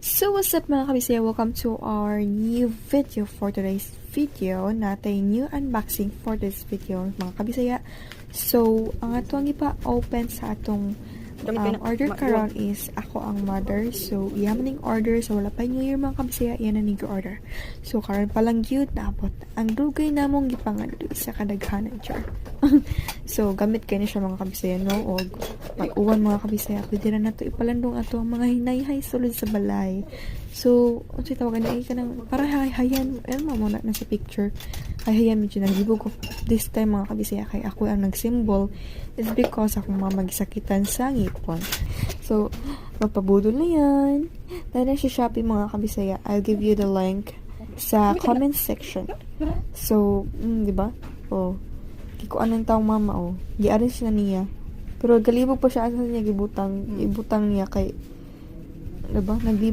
So what's up mga kabisaya? Welcome to our new video for today's video. Natay new unboxing for this video mga kabisaya. So ang atong ipa-open sa atong order karon is ako ang mother. So iyaman ning order. So wala pa New Year mga kabisaya. Yan ang order. So karon pa lang gyud naabot. Ang dugay namong gipangan sa kadaghanan char. So gamit kay ni siya mga kabisaya no og pag-uwan mga kabisaya pwede ra nato ipalandong ato ang mga hinay-hay sulod sa balay. So unsay tawagan ay kanang para hayan mo na sa picture. Hayan medyo naglibog ko this time mga kabisaya kay ako ang nag-symbol is because ako mamagisakitan sa ngipon. So magpabudol na yan. Dahil sa Shopee mga kabisaya, I'll give you the link sa comment section. So di ba? Oh ko anong taong mama gi-arrange na niya pero galibog pa siya asa niya ibutang niya kay diba naglibog